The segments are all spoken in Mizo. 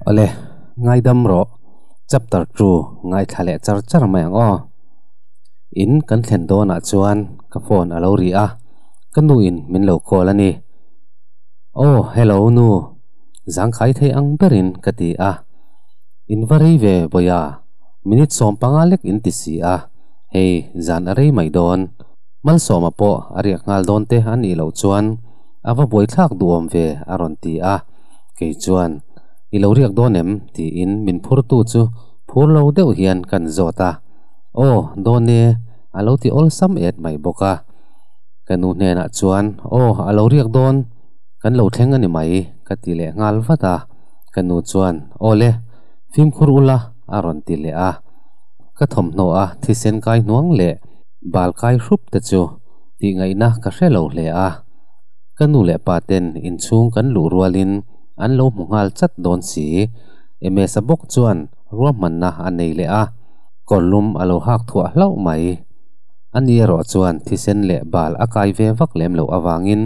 Awle, ngaidam rawh, chapter two ngaithla leh char char mai ang aw. In kan thlen dawnah chuan ka phone a lo ri a, ka nu in min lo call a ni. Aw, hello nu, zangkhai thei ang berin ka ti a. In va rei ve Bawia, minute 15 lek in ti si a, hei zan a rei mai dawn. Malsawma pawh a riak nghal dawn te a nih loh chuan a va buaithlak duhawm ve a rawn ti a, kei chuan I lo riak dawn em? tiin min phurtu chu phur lo deuh hian kan zawt a, Aw, dawn e a lo ti awlsam et mai bawk a. Ka nu hnenah chuan Aw, a lo riak dawn, kan lo thleng a ni mai ka ti leh nghal vat a, ka nu chuan Aw le, fimkhur ula a rawn ti leh a. Ka thawmhnaw a thisen kai hnuang leh bal kai hrup te chu tih ngaihna ka hre lo hle a. Ka nu leh pa ten inchhung kan luh rualin an lo hmu nghal chat dawn si. Emesa bawk chuan ruahmanna a nei leh a, kawrlum a lo hak thuah hlauh mai. Ani erawh chuan thisen leh bal a kai ve vak lem loh avangin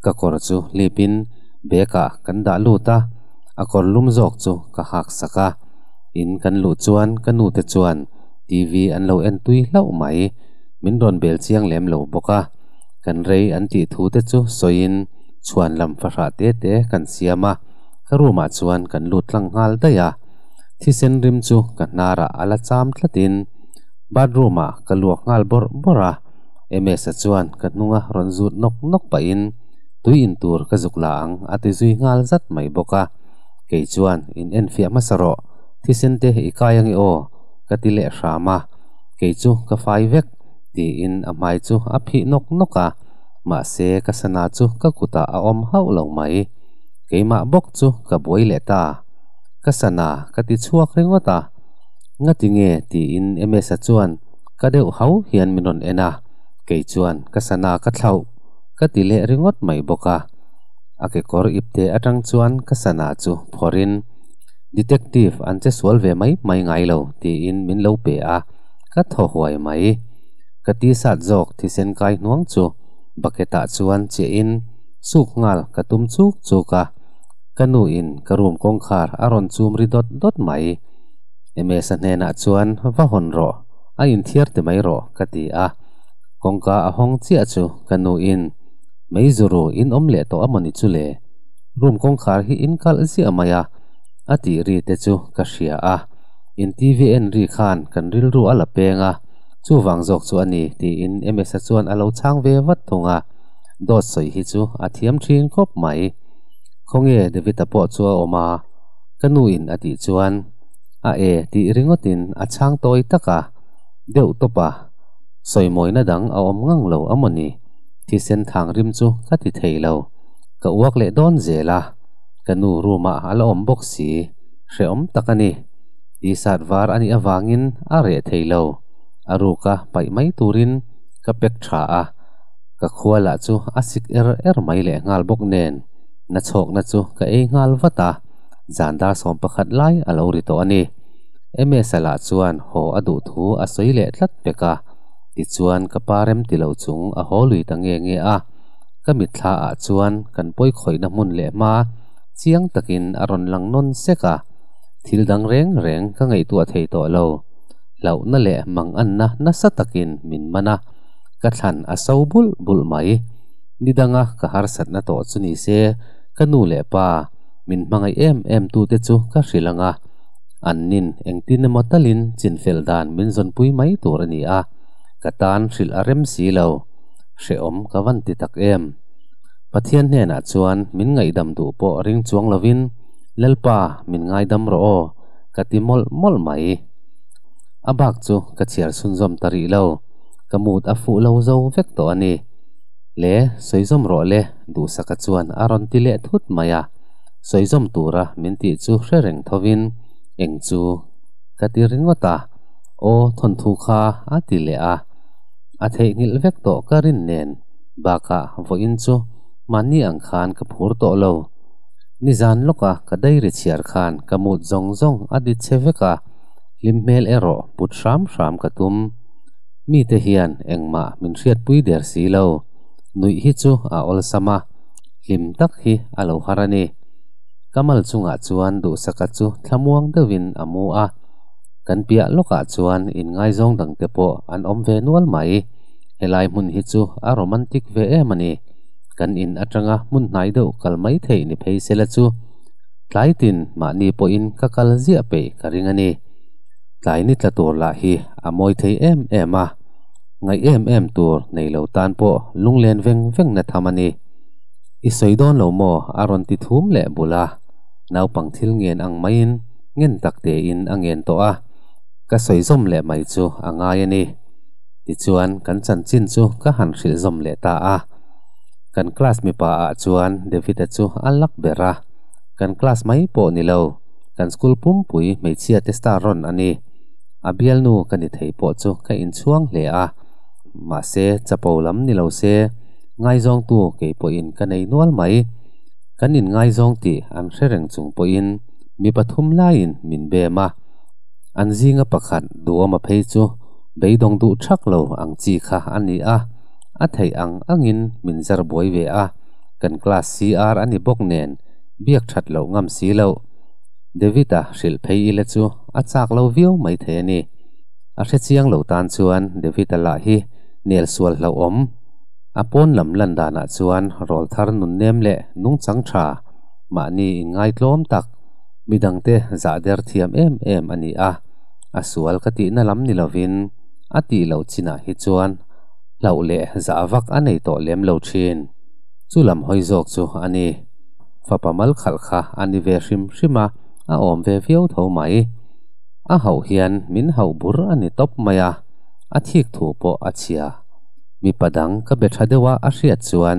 ka kawr chu hlipin bag ah kan dah lut a, a kawrlum zawk chu ka hak sak a. In kan luh chuan ka nu te chuan TV an lo en tui hlauh mai, min rawn bel chiang lem lo bawk a. Kan rei an tih thu te chu sawiin chhuan lam fahrah te te kan siam a, ka room ah chuan kan lut tlang nghal daih a. Thisen rim chu ka hnarah a la cham tlatin bathroom ah ka luak nghal bawrh bawrh a, Ms-a chuan ka hnunga rawn zut nawk nawk pahin tui in tur ka zuk la ang a ti zui nghal zat mai bawk a. Kei chuan in enfiah hmasa rawh, thisen te i kai ange aw, ka ti leh hram a, kei chu ka fai vek, tiin a hmai chu a phih nawk nawk a, mahse ka sana chu ka kutah a awm hauh lo mai. Keimah bawk chu ka buai leh ta. Ka sana ka ti chhuak ringawt a, Ngati nge? tiin Ms-a chuan ka deuh hau hian min rawn en a, kei chuan ka sana ka thlauh ka ti leh ringawt mai bawk a. A kekawr ipte atang chuan ka sana chu phawrhin, Detective an che sual ve mai mai ngai lo tiin min lo pe a, ka thaw huai mai. Ka t-shirt zawk thisen kai hnuang chu bucket ah chuan chiahin suk nghal ka tum chuk chuk a, ka nu in ka room kawngkhar a rawn chum ri dawt dawt mai. Ms-a hnenah chuan va hawn rawh, a inthiar ti mai rawh ka ti a, kawngka a hawng chiah chu ka nu in Mei zuru in awm leh tawh a mawni chu le? Room kawngkhar hi in kalh ziah mai a, a tih ri te chu ka hria a. In TV en ri khan kan rilru a la peng a, chuvang zawk chu a ni tiin Ms-a chuan a lo chhang ve vat thung a. Dawt sawi hi chu a thiam thin khawp mai. Khawnge David-a pawh chu a awm a? Ka nu in a tih chuan a e tih ringawtin a chhang tawi tak a, deuh tawp a, sawimawina dang a awm ngang lo a mawni? Thisen thang rim chu ka ti thei lo. Ka uak leh dawn zel a, ka nu room ah a la awm bawk si. Hrehawm tak a ni. T-shirt var a nih avangin a reh thei lo. A ruka paih mai turin ka pack tha a, ka khua lah chu a sik er er mai leh nghal bawk nen na chhawkna chu ka ei nghal vat a, zan dar 11 lai a lo ri tawh a ni. Ms-a lah chuan haw a duh thu a sawi leh tlat pek a. Tichuan ka pa rem ti lo chung a haw lui ta nge nge a, ka mitthla ah chuan kan pawi khawihna hmun leh hma chiang takin a rawn lang nawn sek a, thil dang reng reng ka ngaihtuah thei tawh lo. Hlauhna leh manganna nasa takin min man a, ka thlan a so bulh bulh mai. Ni danga ka harsatna tawh chu ni se, ka nu leh pa min hmangaih em em tute chu ka hrilh ang a, An nin engtin emaw talin chinfel dan min zawnpui mai tur a ni a, ka tan hrilh a rem si lo. Hrehawm ka van ti tak em? Pathian hnenah chuan min ngaihdam duh pawh ring chuang lovin, Lalpa, min ngaidam rawh aw, ka ti mawlh mawlh mai. A bak chu ka chhiar chhunzawm ta rih lo, ka mut a fuh lo zo vek tawh a ni. Le, sawizawm rawh le, Duhsaka chuan a rawn ti leh thut mai a. Sawizawm tura min tih chu hre reng thovin eng chu ka ti ringawt a, aw thawnthu kha a ti leh a. A theihnghilh vek tawh ka rin nen bakah vawiin chu mahni ang khan ka phur tawh lo. Nizan lawka ka diary chhiar khan ka mut zawng zawng a di che vek a, hlim hmel erawh put hram hram ka tum. Mite hian engmah min hriatpui der si lo. Nuih hi chu a awlsam a. Hlim tak hi a lo har a ni. Ka mal chungah chuan Duhsaka chu thlamuang deuhin a mu a, kan piah lawkah chuan inngaizawng dangte pawh an awm ve nual mai. Helai hmun hi chu a romantic ve em a ni. Kan in atanga hmun hnai deuh kal mai theih ni phei sela chu tlai tin mahni pawhin ka kal ziah peih ka ring a ni. Tlai ni tla tur lah hi a mawi thei em em a, ngaih em em tur nei lo tan pawh lunglen veng veng na tham a ni. I sawi dawn lo maw? a rawn ti thum leh bul a, naupang thil ngen ang maiin ngen tak tein a ngen tawh a, ka sawi zawm leh mai chu a ngai a ni. Tichuan kan chanchin chu ka han hrilh zawm leh ta a. Kan class mipa ah chuan David-a chu a lak ber a, kan class mai pawh ni lo, kan school pumpui hmeichhia te star rawn a ni. A bialnu ka ni thei pawh chu ka inchhuang hle a, mahse chapo lam ni lo se, ngaizawngtu kei pawhin ka nei nual mai. Kan inngaizawng tih an hre reng chung pawhin mi pathum laiin min bem a, an zinga pakhat duhawma phei chu beidawng duh thak lo ang chi kha a ni a, a theih ang angin min zar buai ve a, kan class CR a ni bawk nen biak that loh ngam si loh. David-a hrilh phei ila chu a chak lo viau mai thei a ni. A hre chiang lo tan chuan David-a lah hi nel sual hlauhawm. A pawn lam lan danah chuan rawl thar nunnem leh nungchang tha, mahni inngaitlawm tak, midangte zah der thiam em em a ni a. A sual ka tihna lam ni lovin a tih loh chinah hi chuan hlauh leh zah vak a nei tawh lem lo thin. Chu lam hawi zawk chu a ni. Fapa mal khalh kha a ni ve hrim hrim a, a awm ve viau tho mai. A hauh hian min hauh bur a ni tawp mai a, a thik thu pawh a chhia. Mipa dang ka be tha deuh a a hriat chuan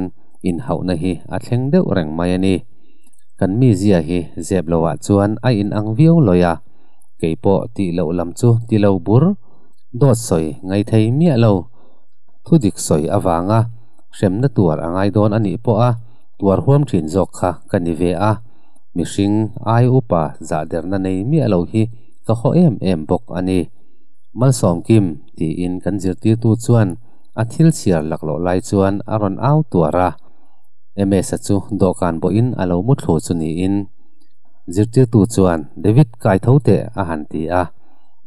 inhauhna hi a thleng deuh reng mai a ni. Kan mizia hi zep loah chuan a inang viau lawi a, kei pawh tih loh lam chu ti lo bur, dawt sawi ngai thei miah lo. Thu dik sawi avanga hremna tuar a ngai dawn a nih pawh a tuar huam thin zawk kha ka ni ve a, mihring ai upa zahderna nei miah lo hi ka haw em em bawk a ni. Malsawmkim tiin kan zirtirtu chuan a thil chhiar laklawh lai chuan a rawn au tuar a. Ms-a chu dawhkan bawhin a lo mu thlu chu niin zirtirtu chuan David kai tho teh a han ti a.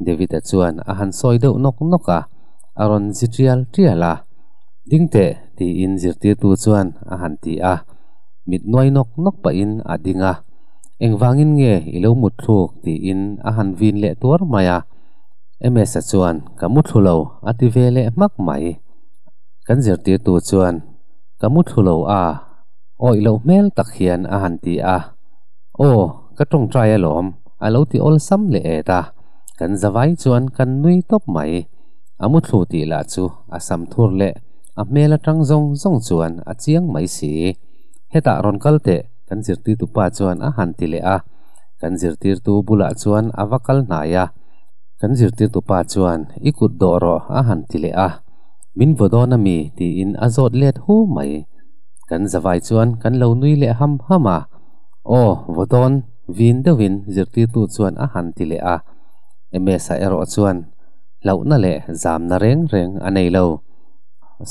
David-a chuan a han sawi deuh nawk nawk a, a rawn zi tial tial a. Ding teh tiin zirtirtu chuan a han ti a. Mit nuai nawk nawk pahin a ding a. Engvangin nge i lo mut thluk tiin a han vin leh tuar mai a. Ms-a chuan ka mu thlu lo a ti ve leh hmak mai. Kan zirtirtu chuan ka mu thlu lo a, awih loh hmel tak hian a han ti a. Aw, ka tawngtai alawm, a lo ti awlsam leh et a. Kan zavai chuan kan nui tawp mai. A mu thlu tih lah chu a sam thur leh a hmel atang zawng zawng chuan a chiang mai si. Hetah rawn kal teh, kan zirtirtu pa chuan a han ti leh a. Kan zirtirtu bulah chuan a va kal hnai a. Kan zirtirtu pa chuan i kut dawh rawh a han ti leh a. Min vaw dawn a mi? tiin a zawt let hu mai. Kan zavai chuan kan lo nui leh ham ham a. Aw, vaw dawn, vin deuhin zirtirtu chuan a han ti leh a. Ms-a erawh chuan hlauhna leh zamna reng reng a nei lo.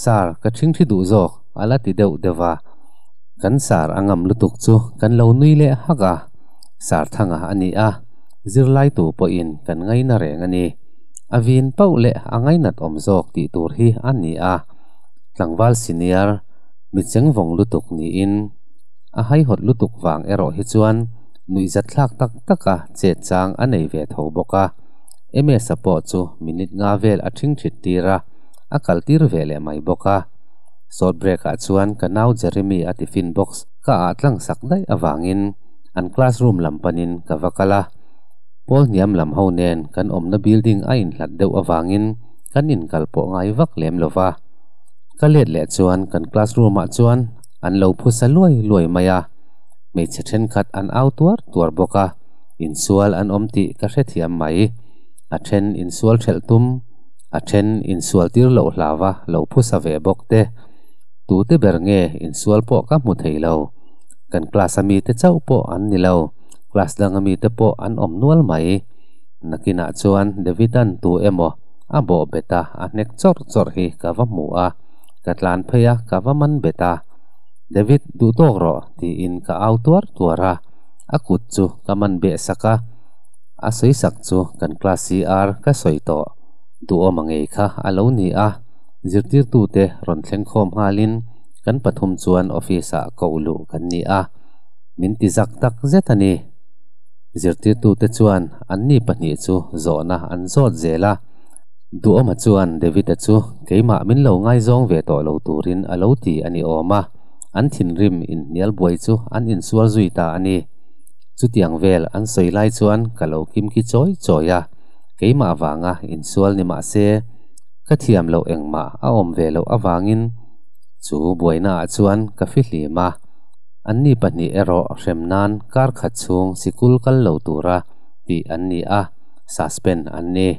Sir, ka ṭhingṭhi duh zawk, a la ti deuh deuh va. Kan sar a ngam lutuk chu kan lo nui leh hak a, sar thanga a ni a, zirlaitu pawhin kan ngaina reng a ni. A vin pauh leh a ngainat awm zawk tih tur hi a ni a, tlangval senior mi chengvawng lutuk niin a haihawt lutuk vang erawh hi chuan nuihzatthlak tak taka chet chang a nei ve tho bawk a. Ms-a pawh chu minute nga vel a ṭhingṭhit tir a, a kaltir ve leh mai bawk a. Short break ah chuan ka nau Jeremy a tiffin box ka ah tlang sak daih avangin an classroom lam panin ka va kal a. Pawl hniam lam ho nen kan awmna building a inhlat deuh avangin kan inkal pawh ngai vak lem lo va. Ka let leh chuan kan classroom ah chuan an lo phusa luai luai mai a. Hmeichhe thenkhat an au tuar tuar bawk a, insual an awm tih ka hrethiam mai. A then insual thelh tum. A then insual tir loh hlauva lo phusa ve bawk te. Tute ber nge insual pawh ka hmu thei lo. Kan class a mite chauh pawh an ni lo, class danga mite pawh an awm nual mai. Nakinah chuan David-a'n tu emaw a bawh bet a, a hnek chawrh chawrh hi ka va hmu a, ka tlan phei a, ka va man bet a. David, duh tawk rawh, tiin ka au tuar tuar a. A kut chu ka man beh sak a, a sawi sak chu kan class CR ka sawi tawh duhawm ngei kha a lo ni a. Zirtirtute rawn thleng khawm nghalin kan pathum chuan office ah koh luh kan ni a, min ti zak tak zet a ni. Zirtirtute chuan anni pahnih chu zawhna an zawt zel a, Duhawma chuan David-a chu keimah min lo ngaizawng ve tawh lo turin a lo ti a ni awm a, an thinrim inhnial buai chu an insual zui ta a ni. Chutiang vel an sawi lai chuan ka lo kimki chawi chawi a, keimah vanga insual ni mah se ka thiam loh engmah a awm ve loh avangin chu buainaah chuan ka fihlim a. Anni pahnih erawh hrem nan kar khat chhung sikul kal lo tura tih an ni a, suspend an ni.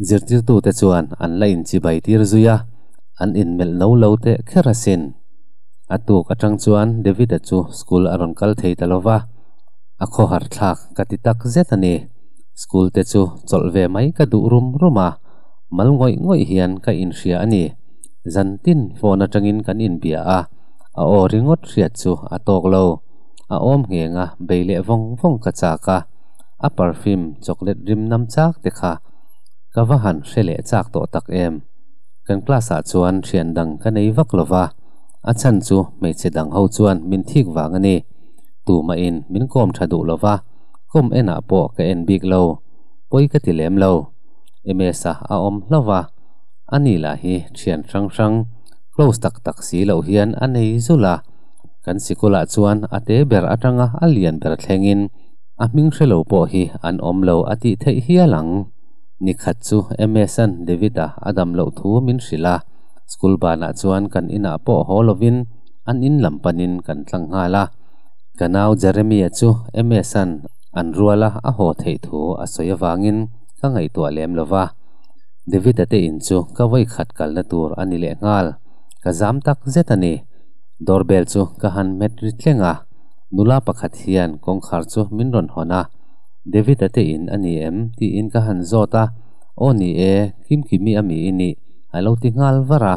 Zirtirtute chuan an la inchibai tir zui a, an inmelh no lo teh kher asin. A tuk atang chuan David-a chu school a rawn kal thei ta lo va, a khawhar thlak ka ti tak zet a ni. School te chu chawlh ve mai ka duh rum rum a, mal ngawih ngawih hian ka inhria a ni. Zan tin phone atangin kan inbia a, a aw ringawt hriat chu a tawk lo. A awm ngheng a, bei leh vawng vawng ka chak a, a perfume chocolate rim nam chak te kha ka va han hre leh chak tawh tak em. Kan class ah chuan thian dang ka nei vak lo va, a chhan chu hmeichhe dang ho chuan min thik vang a ni. Tumahin min kawm tha duh lo va, kawm enah pawh ka en bik lo, pawi ka ti lem lo. Ms-a a awm hlauh va, ani lah hi thian hrang hrang, close tak tak si loh hian a nei zulh a. Kan sikulah chuan a te ber atanga a lian ber thlengin a hming hre lo pawh hi an awm lo a tih theih hial ang. Ni khat chu Ms-a'n David-a a dam loh thu min hrilh a, school banah chuan kan inah pawh haw lovin an in lam panin kan tlang nghal a. Ka nau Jeremy-a chu Ms-a'n an ruala a haw theih thu a sawi avangin ka ngaihtuah lem lo va. David-a te in chu ka vawi khat kalna tur a ni leh nghal. Ka zam tak zet a ni. Doorbell chu ka han hmet ri tleng a, nula pakhat hian kawngkhar chu min rawn hawn a. David-a te in a ni em? tiin ka han zawt a. Aw ni e, Kimkimi a mi i nih, a lo ti nghal var a.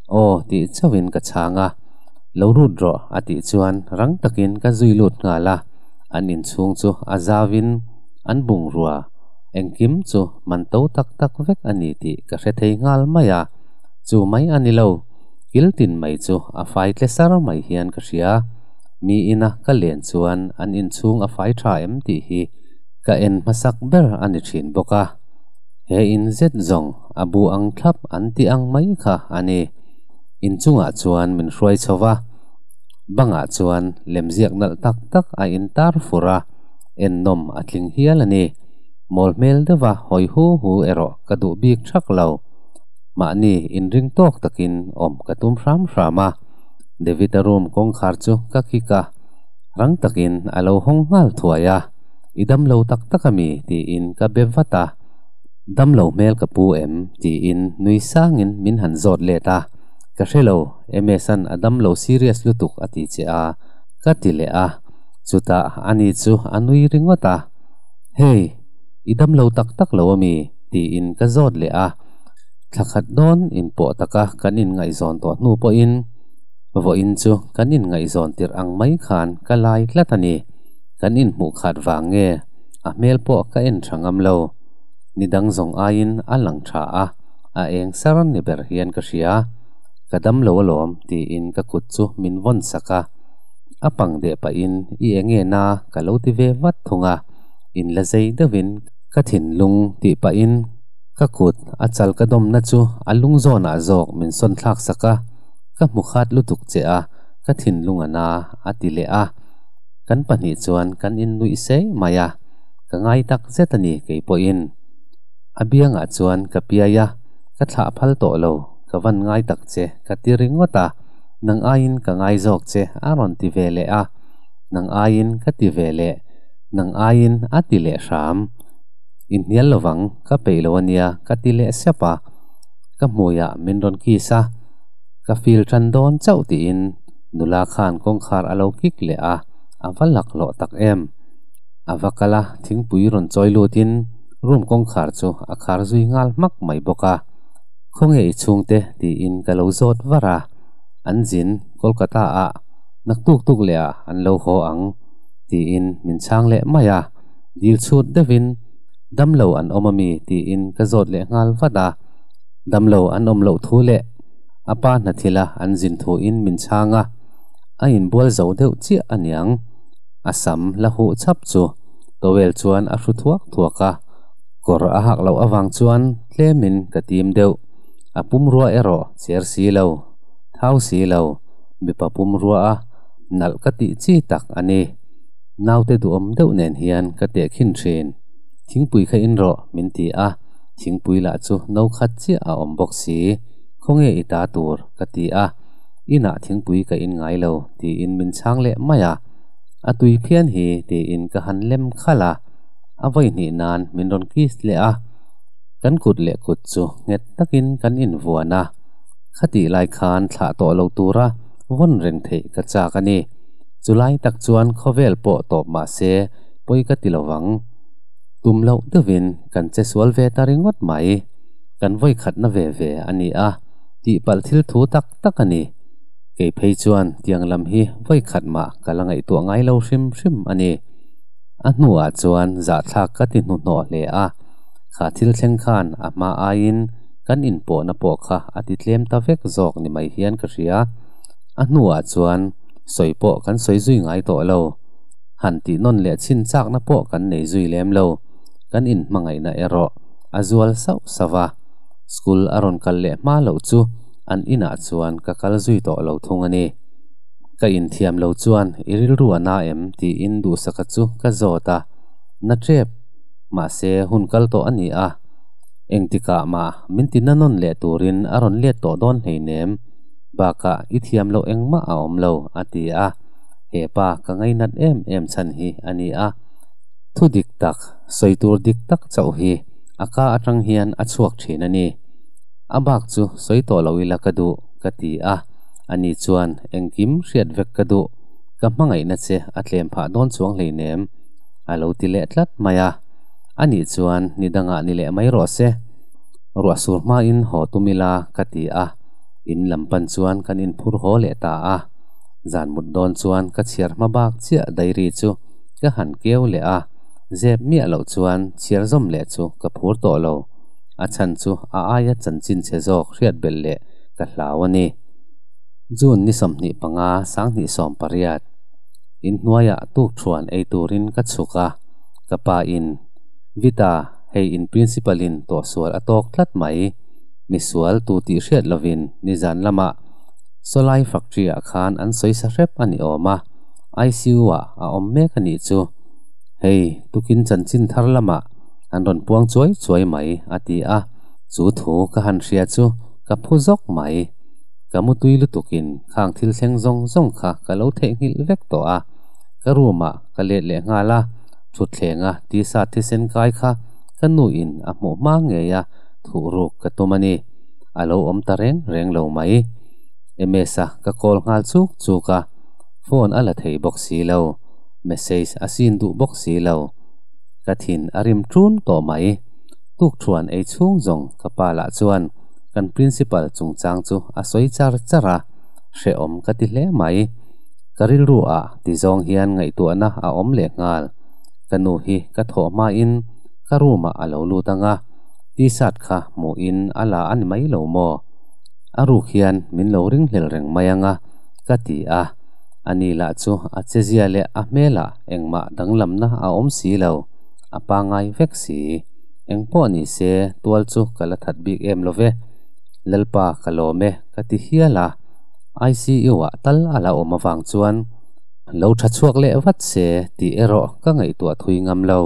Aw tih chauhin ka chhang a. Lo rut rawh a tih chuan rang takin ka zui lut nghal a. An inchhung chu a zauin an bungrua engkim chu man to tak tak vek a ni tih ka hre thei nghal mai a. Chu mai a ni lo, kil tin mai chu a fai tle sar mai hian ka hria. Mi ina ka len chuan an inchhung a fai tha em tih hi ka en hmasak ber a ni thin bawk a. He in zet zawng a bu ang thlap an tih ang mai kha a ni. Inchungah chuan min hruai chho va, bangah chuan lemziak nalh tak tak a intar fur a, ennawm a tling hial a ni. Mawl hmel deuha hawi hu hu erawh ka duh bik thak lo. Mahni inring tawk takin awm ka tum hram hram a, David-a room kawngkhar chu ka kik a, rang takin a lo hawng nghal thuai a, I dam lo tak tak a mi? tiin ka be vat a. Dam lo hmel ka pu em? tiin nui sangin min han zawt let a, Ka hre lo, Ms-a'n a dam lo serious lutuk a ti che a, ka ti leh a, chutah ani chu a nui ringawt a, Hey, i dam lo tak tak lo a mi? tiin ka zawt leh a, thla khat dawn inpawh taka kan inngaihzawn tawh hnu pawhin vawiin chu kan inngaihzawn tirh ang mai khan ka lai tlat a ni. Kan inhmuh khat vang nge a hmel pawh ka en tha ngam lo. Ni dang zawng aiin a lang tha a, a eng sar ni ber hian ka hria. Ka dam lo alawm tiin ka kut chu min vawn sak a. A pang deh pahin i enge na ka lo ti ve vat thung a, in la zei deuhin ka thinlung tih pahin ka kut a chal ka dawmna chu a lung zawnah zawk min sawn thlak sak a, ka hmu khat lutuk che a, ka thinlung a na a ti leh a. Kan pahnih chuan kan innuih sei mai a, ka ngai tak zet a ni kei pawhin. A biangah chuan ka piai a, ka thlah phal tawh lo, ka van ngai tak che ka ti ringawt a, nang aiin ka ngai zawk che a rawn ti ve leh a, nang aiin ka ti ve leh, nang aiin a ti leh hram. Inhnial lovang, ka peih lo a nia ka ti leh sep a, ka hmuiah min rawn kiss a, ka feel tan dawn chauh tiin Nula khan kawngkhar a lo kik leh a, a va laklawh tak em. A va kal a, thingpui rawn chawi lutin room kawngkhar chu a khar zui nghal hmak mai bawk a. Khawnge i chhungte? tiin ka lo zawt var a. An zin Kolkata ah naktuk tuk leh ah an lo haw ang. Tiin min chhang leh mai a, dil chhut deuhin Damlo an awm ami? Tiin ka zawt leh nghal vat a, damlo an awm loh thu leh a pa hnathila an zin thuin min chhang a, a inbual zo deuh chiah aniang. A sam la huh chhap chu towel chuan a hru thuak thuak a, kawr a hak loh avang chuan tlemin ka tim deuh. A pumrua erawh cher si lo, thau si lo, mipa pumrua a nalh ka tih chi tak a ni. Naute duhawm deuh nen hian ka tehkhin thin. Thingpui kha in rawh min ti a, thingpui lah chu no khat chiah a awm bawk si. Khawnge i ta tur? ka ti a, inah thingpui ka in ngai lo tiin min chhang leh mai a. A tui phian hi tiin ka han lem khalh a, a vawi hnih nan min rawn kiss leh a. Kan kut leh kut chu nghet takin kan invuan a, khatih lai khan thlah tawh lo tura vawn reng theih ka chak a ni. Chulai tak chuan khawvel pawh tawp mah se pawi ka ti lovang. Tum loh deuhin kan che sual ve ta ringawt mai. Kan vawi khatna ve ve a ni a, tihpalh thil thu tak tak a ni. Kei phei chuan tiang lam hi vawi khat mah ka la ngaihtuah ngai lo hrim hrim a ni. A hnuah chuan zahthlak ka ti hnuhnawh hle a, kha thil thleng khan a hma aiin kan inpawhna pawh kha a ti tlem ta vek zawk ni mai hian ka hria. A hnuah chuan sawi pawh kan sawi zui ngai tawh lo. Han tih nawn leh chhin chakna pawh kan nei zui lem lo. Kan inhmangaihna erawh a zual sauh sauh a. School a rawn kal leh hma loh chu an inah chuan ka kal zui tawh lo thung a ni. Ka inthiam lo chuan i rilru a na em tiin duhsaka chu ka zawt a. Na tep, mahse hun kal tawh a ni a. Engtikah mah min ti na nawn leh turin a rawn let tawh dawn hleinem. Bakah i thiam loh engmah a awm lo, a ti a. He pa ka ngainat em em chhan hi a ni a. Thu dik tak, sawi tur dik tak chauh hi a ka atang hian a chhuak thin a ni. A bak chu sawi tawh lo ila ka duh, ka ti a. Ani chuan engkim hriat vek ka duh, ka hmangaihna che a tlem phah dawn chuang hleinem, a lo ti leh tlat mai a. Ani chuan ni dangah ni leh mai rawh se, ruah sur hmain haw tum ila, ka ti a. In lam pan chuan kan inphur haw leh ta a. Zan mut dawn chuan ka chhiar hma bak chiah diary chu ka han keu leh a, zep miah loh chuan chhiar zawm leh chu ka phur tawh lo. A chhan chu a aia chanchin chhe zawk hriat belh leh ka hlau a ni. June ni 25 2018 Inhnuaiah tukthuan ei turin ka chhuk a, ka pa in, Vita, hei in principal in tawhsual a tawk tlat mai. Misual tu tih hriat lovin nizan lamah Sawlai factory ah khan an sawi sa hrep a ni awm a, ICU ah a awm mek a nih chu. Hei, tukin chanchin thar lamah an rawn puang chuai chuai mai, a ti a. Chu thu ka han hria chu ka phu zawk mai. Ka mutui lutukin khang thil thleng zawng zawng kha ka lo theihnghilh vek tawh a. Ka room ah ka let leh nghal a, thutthleng a tisa thisen kai kha ka nu in a hmuh hma ngei a thuh ruk ka tum a ni. A lo awm ta reng reng lo mai. Ms-a ka call nghal chuk chuk a, phone a la thei bawk si lo, message a sin duh bawk si lo. Ka thin a rim ṭun tawh mai. Tukthuan ei chhung zawng ka pa lah chuan kan principal chungchang chu a sawi char char a, hrehawm ka ti hle mai. Ka rilru ah ti zawng hian ngaihtuahna a awm leh nghal. Ka nu hi ka thawh hmain ka room ah a lo lut ang a, t-shirt kha hmuhin a la a ni mai lo maw? A ruk hian min lo ringhlel reng mai ang a, ka ti a. Ani lah chu a chezia leh a hmelah engmah danglamna a awm si lo, a pangai vek si. Engpawh ni se tual chu ka la that bik em lo ve. Lalpa ka lawm e ka ti hial a, ICU ah tal a la awm avang chuan lo tha chhuak leh vat se tih erawh ka ngaihtuah thui ngam lo.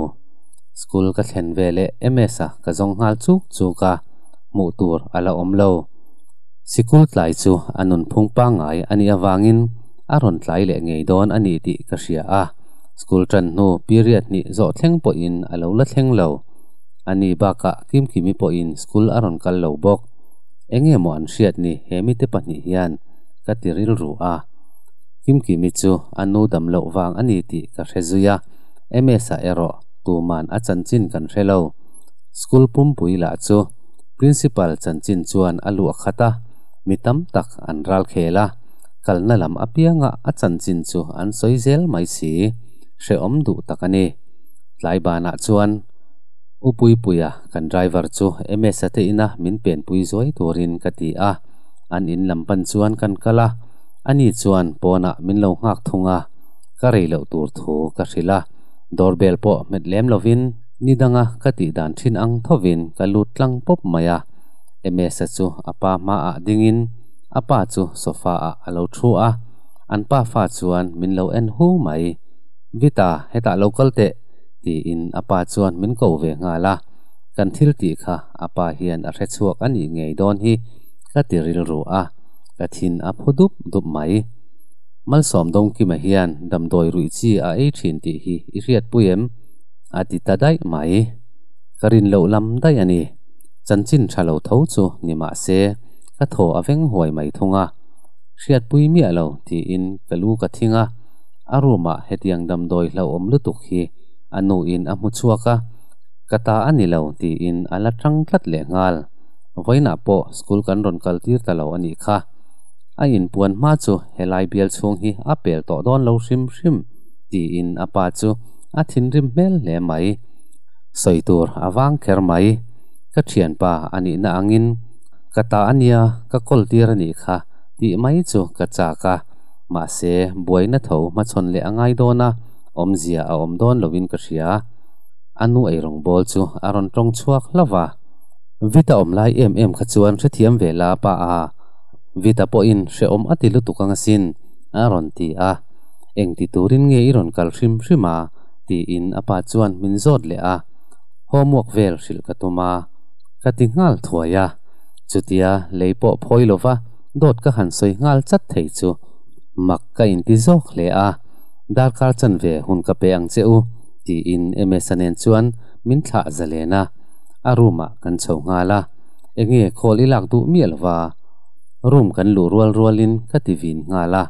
School ka thlen ve leh MS-a ka zawng nghal chuk chuk a, hmuh tur a la awm lo. Sikul tlai chu a nunphung pangngai a nih avangin a rawn tlai leh ngei dawn a ni tih ka hria a, school tan hnu period hnih zawh thleng pawhin a lo la thleng lo. A ni bakah Kimkimi pawhin school a rawn kal lo bawk. Enge maw an hriat ni he mite pahnih hian ka ti rilru a. Kimkimi chu a nu dam loh vang a ni tih ka hre zui a, Ms-a erawh tuman a chanchin kan hre lo. School pumpui lah chu Principal chanchin chuan a luah khat a, mi tam tak an ral khel a, kalna lam apianga a chanchin chu an sawi zel mai si. Hrehawm duh tak a ni. Tlai banah chuan U Puipuia kan driver chu MS-a te ina min penpui zuai turin ka ti a, an in lam pan chuan kan kal a, ani chuan pawnah min lo nghak thung a, ka rei loh tur thu ka hrilh a, doorbell pawh hmet lem lovin ni danga ka tih dan thin ang thovin ka lut tlang pawp mai a, MS-a chu a pa hmaah dingin a pa chu sofa ah a lo thu a, an pa fa chuan min lo en hu mai. Vita, hetah lo kal teh, tiin a pa chuan min ko ve nghal a, kan thil tih kha a pa hian a hre chhuak a nih ngei dawn hi ka ti rilru a, ka thin a phu dup dup mai. Malsawm Dawngkima hian damdawi ruih chi a ei thin tih hi i hriatpui em? A ti ta daih mai. Ka rin loh lam daih a ni. Chanchin tha lo tho chu ni mah se ka thaw a veng huai mai thung a. Hriatpui miah lo tiin ka lu ka thing a, a room ah hetiang damdawi hlauhawm lutuk hi a nu in a hmu chhuak a, ka ta a ni lo tiin a la tang tlat leh nghal. Vawiinah pawh school kan rawn kal tir ta lo a nih kha. A inpuan hma chu helai bial chhung hi a pel tawh dawn lo hrim hrim tiin a pa chu a thinrim hmel hle mai. Sawi tur a vang kher mai. Ka thianpa a nihna angin ka ta a nia ka kawl tir a nih kha tih mai chu ka chak a, mahse buaina tho hmachhawn leh a ngai dawn a, awmzia a awm dawn loin ka hria. A nu eirawng bawl chu a rawn tawng chhuak hlauh a. Vita awm lai em em kha chuan hrethiam ve la pa a, Vita pawhin hrehawm a ti lutuk ang asin, a rawn ti a. Engti turin nge i rawn kal hrim hrim a? tiin a pa chuan min zawt leh a, homework vel hrilh ka tum a, ka ti nghal thuai a. Chutia lei pawh phawi lova dawt ka han sawi nghal chat thei chu mak ka inti zawk hle a, darkar chanve hun ka pe ang che u, tiin Emesa nen chuan min thlah zalen a, a room ah kan chho nghal a, enge call i lak duh miah lova room kan luh rual rualin ka ti vin nghal a,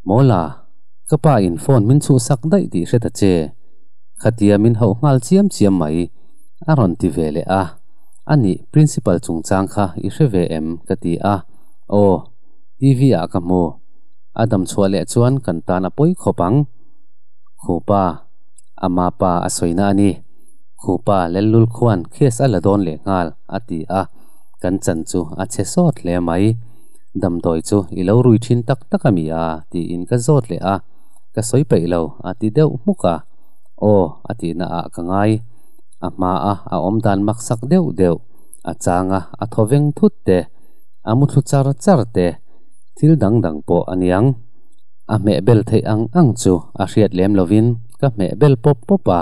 Mawla, ka pa in phone min chhuhsak daih tih hre ta che, khatia min hauh nghal chiam chiam mai, a rawn ti ve leh a, anih principal chungchang kha i hre ve em? ka ti a, aw, TV ah ka hmu, a dam chhuah leh chuan kan tan a pawi khawp ang. Khupa, ama pa a sawina a ni. Khupa Lellul khuan case a la dawn leh nghal, a ti a, kan chan chu a chhe sawt hle mai. Damdawi chu i lo rui thin tak tak a mi a? tiin ka zawt leh a, ka sawi peih lo, a ti deuh hmuk a. Aw, a tihna ah ka ngai. A hma a a awm dan maksak deuh deuh, a chang a a thaw veng thut te, a mu thlu char char te, thil dang dang pawh a niang. A hmeh bel theih ang ang chu a hriat lem lovin ka hmeh bel pawp pawp a,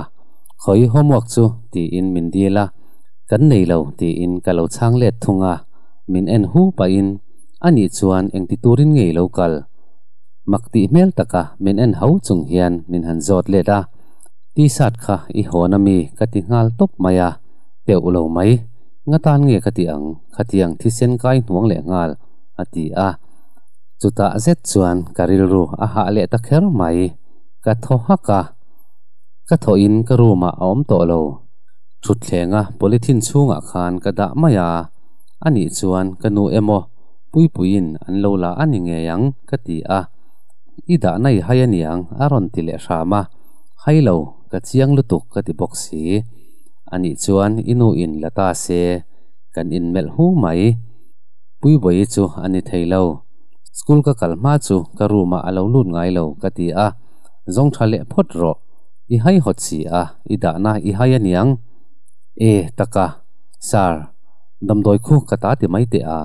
Khawi homework chu tiin min dil a, kan nei lo tiin ka lo chhang let thung a, min en hu pahin Anih chuan engti turin nge i lo kal? Mak tih hmel taka min en ho chung hian min han zawt let a, T-shirt kha i hawn ami ka ti nghal tawp mai a, teuh lo mai, nga tan nge ka ti ang khatiang thisen kai hnuang leh nghal a ti a. Chutah zet chuan ka rilru a hah leh ta kher mai. Ka thaw hak a, ka thawhin ka room ah a awm tawh lo. Thutthleng a polythene chhungah khan ka dah mai a, anih chuan ka nu emaw Puipuiin an lo la a ni ngei ang ka ti a. I dah na i hai aniang a rawn ti leh hram a, hai lo, ka chiang lutuk ka ti bawk si. Anih chuan i nu in la ta se, kan inmelh hu mai. Puibawi chu a ni thei lo. School ka kal hma chu ka room ah a lo lut ngai lo ka ti a, zawng tha leh phawt rawh. I hai hawt si a, i dahna i hai aniang. E taka, Sir, damdawi khu ka ta ti mai teh a.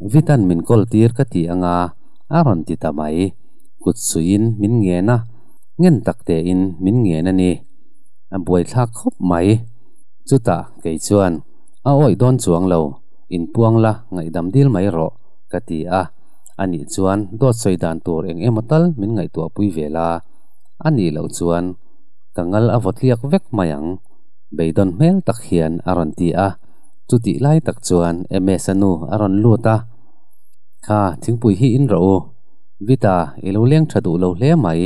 Vitan min kawl tir ka ti anga a rawn ti ta mai. Kut suiin min ngen a, ngen tak tein min ngen a ni. A buaithlak khawp mai. Chutah kei chuan a awih dawn chuang lo, inpuang la ngaihdam dil mai rawh, ka ti a. Anih chuan dawt sawi dan tur eng emaw tal min ngaihtuahpui ve la. Anih loh chuan ka ngal a vawtliak vek mai ang, beidawn hmel tak hian a rawn ti a. Chutih lai tak chuan Ms-a nu a rawn lut a, Kha, thingpui hi in rawh u. Vita, i lo leng tha duh lo hle mai.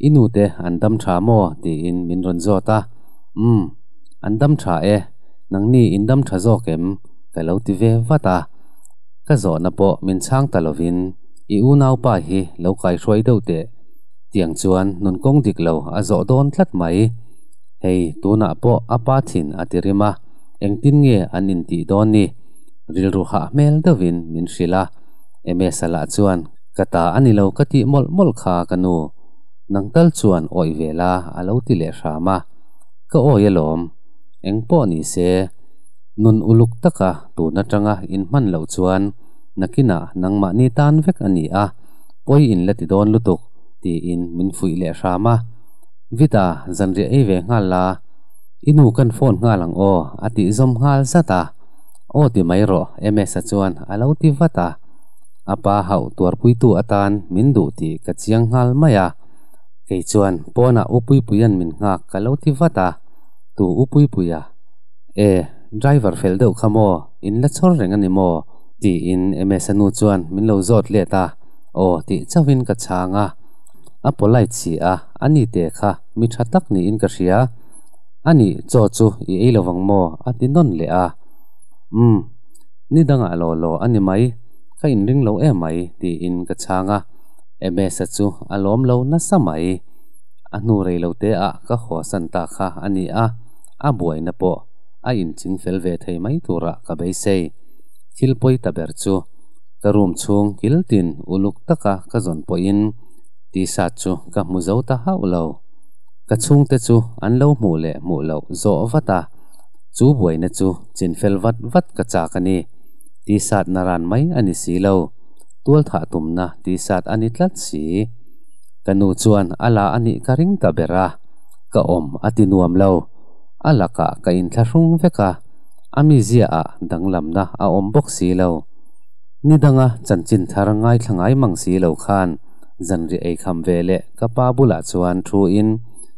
I nute an dam tha maw? tiin min rawn zawt a. Umm, an dam tha e, nangni in dam tha zawk em? ka lo ti ve vat a. Ka zawhna pawh min chhang ta lovin, I unaupa hi lo kaihruai deuh teh. Tiang chuan nun kawng dik lo a zawh dawn tlat mai. Hei tunah pawh a pa thin a ti rim a, engtin nge an intih dawn ni? Rilru hah hmel deuhin min hrilh a. Emesa lah chuan, Ka ta a ni lo ka tih mawlh mawlh kha ka nu. Nang tal chuan awih ve la a lo ti leh hram a. Ka awi alawm. Eng pawh ni se, nun uluk taka tun atanga inhman loh chuan nakinah nangmahni tan vek a ni a, pawi in la ti dawn lutuk tiin min fuih leh hram a. Vita, zanriah ei ve nghal la, i nu kan phone nghal ang aw a tih zawm nghal zat a. Aw ti mai rawh Ms-a chuan a lo ti vat a. A pa hauh tuarpuitu atan min duh tih ka chiang nghal mai a. Kei chuan pawnah U Puipuia'n min nghak ka lo ti vat a, Tu U Puipuia? E, driver fel deuh kha maw, in la chhawr reng a ni maw? tiin Ms-a nu chuan min lo zawt let a, Aw tih chauhin ka chhang a. A polite si a, a ni te kha mi tha tak niin ka hria. A nih chaw chu i ei lovang maw? a ti nawn leh a. Umm, ni dangah law law a ni mai, ka inring lo em mai tiin ka chhang a. Emesa chu a lawm lo nasa mai. A hnu rei lo te ah ka haw san ta kha a ni a, a buaina pawh a inching fel ve thei mai turah ka beisei. Thil pawi ta ber chu ka room chhung kil tin uluk taka ka zawn pawhin t-shirt chu ka hmu zo ta hauh lo. Ka chhungte chu an lo hmuh leh hmuh loh zawh vat a, chu buaina chu chinfel vat vat ka chak a ni. T-shirt naran mai a ni si lo. Tual thah tumna t-shirt a ni tlat si. Ka nu chuan a la a nih ka ring ta ber a, ka awm a ti nuam lo. A lakah ka inthlahrung vek a, a mizia-ah danglamna a awm bawk si lo. Ni danga chanchin thar ngaithla ngai mang si lo khan zanriah ei kham ve leh ka pa bulah chuan thu-in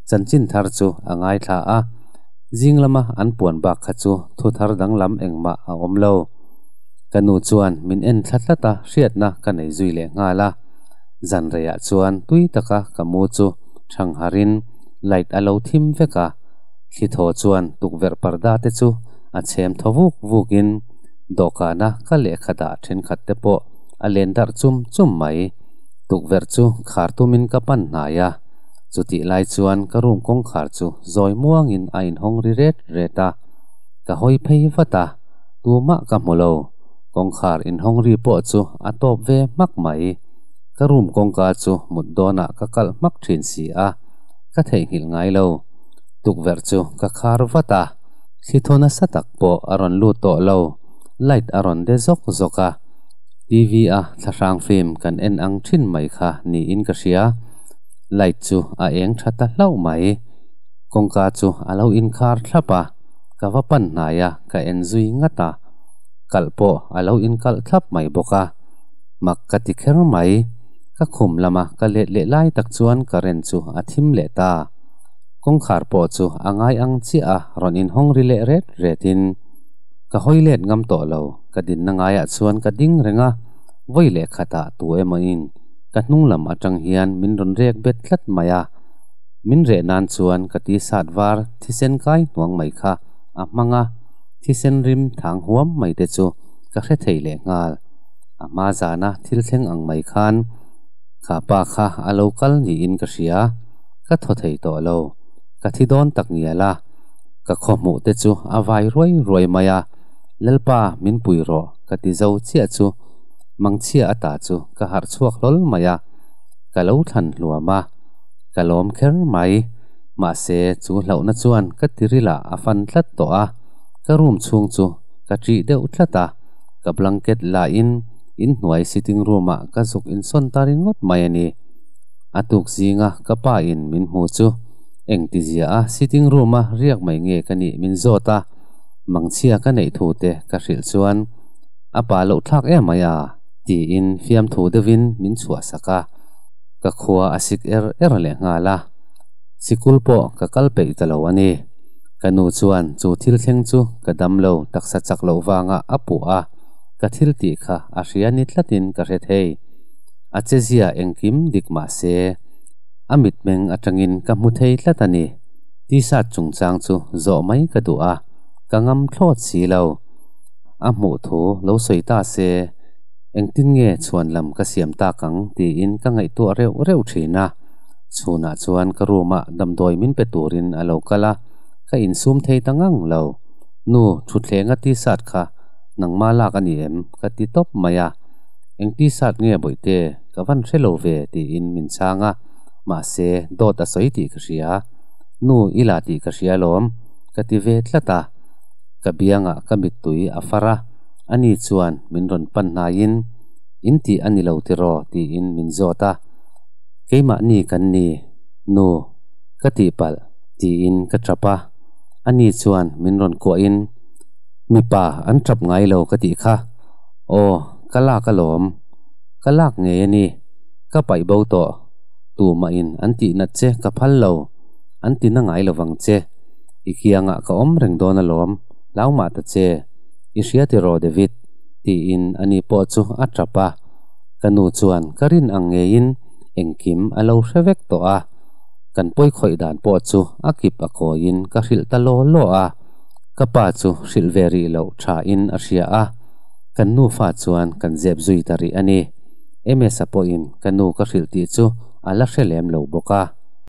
chanchin thar chu a ngaithla a. Zing lama an puan bak kha chu thu thar danglam engmah a awm lo. Ka nu chuan min en thla tlat a, hriatna ka nei zui leh nghal a. Zan reiah chuan tui taka ka mu chu thang harin light a lo thim vek a, thli thaw chuan tukverh parda te chu a chhem thaw vuk vukin dawhkana ka lehkha dah thenkhat te pawh a len darh chum chum mai. Tukverh chu khar tumin ka pan hnai a, chutih lai chuan ka room kawngkhar chu zawi muangin a inhawng ri ret ret a, ka hawi phei vat a. Tumah ka hmu lo. Kawngkhar inhawng ri pawh chu a tawp ve hmak mai. Ka room kawngka chu mut dawnah ka kalh hmak thin si a, ka theihnghilh ngai lo. Tukverh chu ka khar vat a, thli thaw nasa tak pawh a rawn lut tawh lo. Light a rawn de zawk zawk a, TV a thlahrang film kan en ang thin mai kha niin ka hria. Light chu a eng tha ta hlauh mai. Kawngka chu a lo inkhar thlap a, ka va pan hnai a, ka en zui ngat a. Kalh pawh a lo inkalh thlap mai bawk a. Mak ka ti kher mai. Ka khum lama ka let leh lai tak chuan current chu a thim leh ta. Kawngkhar pawh chu a ngai ang chiah a, rawn inhawng ri leh ret retin. Ka hawi let ngam tawh lo, ka dinna ngaiah chuan ka ding reng a, vawi leh khatah tu emaw-in ka hnung lam atang hian min rawn rek bet tlat mai a. Min reh nan chuan ka t-shirt var thisen kai hnuang mai kha a hmang a, thisen rim thang huam mai te chu ka hre thei leh nghal. A hma zana thil thleng ang mai khan kha pa kha a lo kal niin ka hria, ka thaw thei tawh lo, ka thi dawn tak ngial a, ka khaw hmuh te chu a vai ruai ruai mai a, Lalpa min pui rawh ka ti zo chiah chu mangchhia ata chu ka harh chhuak hlawl mai a, ka lo thlan hluam a. Ka lawm kher mai. Mahse, chu hlauhna chuan ka tirilah a fan tlat tawh a, ka room chhung chu ka ṭih deuh tlat a, ka blanket lahin inhnuai sitting room-ah ka zuk insawn ta ringawt mai a ni. A tuk zinga ka pa in min hmu chu engtizia a sitting room-a riak mai nge ka nih min zawt a, mangchhia ka neih thu te ka hrilh chuan a pa loh thlak em mai a tiin fiamthu deuhin min chhuahsak a. Ka khua a sik er er leh nghal a, sikul pawh ka kal peih ta lo a ni. Ka nu chuan chu thil thleng chu ka dam lo taksa chak loh vangah a puh a, ka thil tih kha a hria ni tlatin ka hre thei. A chezia engkim dik mah se, a mitmeng atangin ka hmu thei tlat a ni. T-shirt chungchang chu zawh mai ka duh a, ka ngam thlawt si lo. A hmuh thu lo sawi ta se. Engtin nge chhuan lam ka siam tak ang tiin ka ngaihtuah reuh reuh thin a. Chhunah chuan ka room ah damdawi min pe turin a lo kal a, ka insum thei ta ngang lo. Nu, thutthleng a t-shirt kha nangma lak a ni em? ka ti tawp mai a. Eng t-shirt nge Bawihte, ka van hre lo ve tiin min chhang a, mahse dawt a sawi tih ka hria. Nu, i la tih ka hria alawm, ka ti ve tlat a. Ka biangah ka mittui a far a, ani chuan min rawn pan hnaiin, In tih a ni lo tiraw? tiin min zawt a. Keimahni kan ni, nu, ka tihpalh, tiin ka tap a. Ani chuan min rawn kuahin, Mipa an tap ngai lo ka tih kha. Aw, ka lak alawm. Ka lak ngei a ni. Ka paih bo tawh. Tumahin an tihnat che ka phal lo. An tina ngai lovang che. I kiangah ka awm reng dawn alawm, hlau mah ta che. I hria tiraw David? tiin ani pawh chu a tap a. Ka nu chuan ka rin ang ngeiin engkim a lo hre vek tawh a. Kan pawi khawih dan pawh chu a kip a kawiin ka hrilh ta law law a. Ka pa chu hrilh ve rih loh thain a hria a. Kan nufa chuan kan zep zui ta rih a ni. Emesa pawhin ka nu ka hrilh tih chu a la hre lem lo bawk a.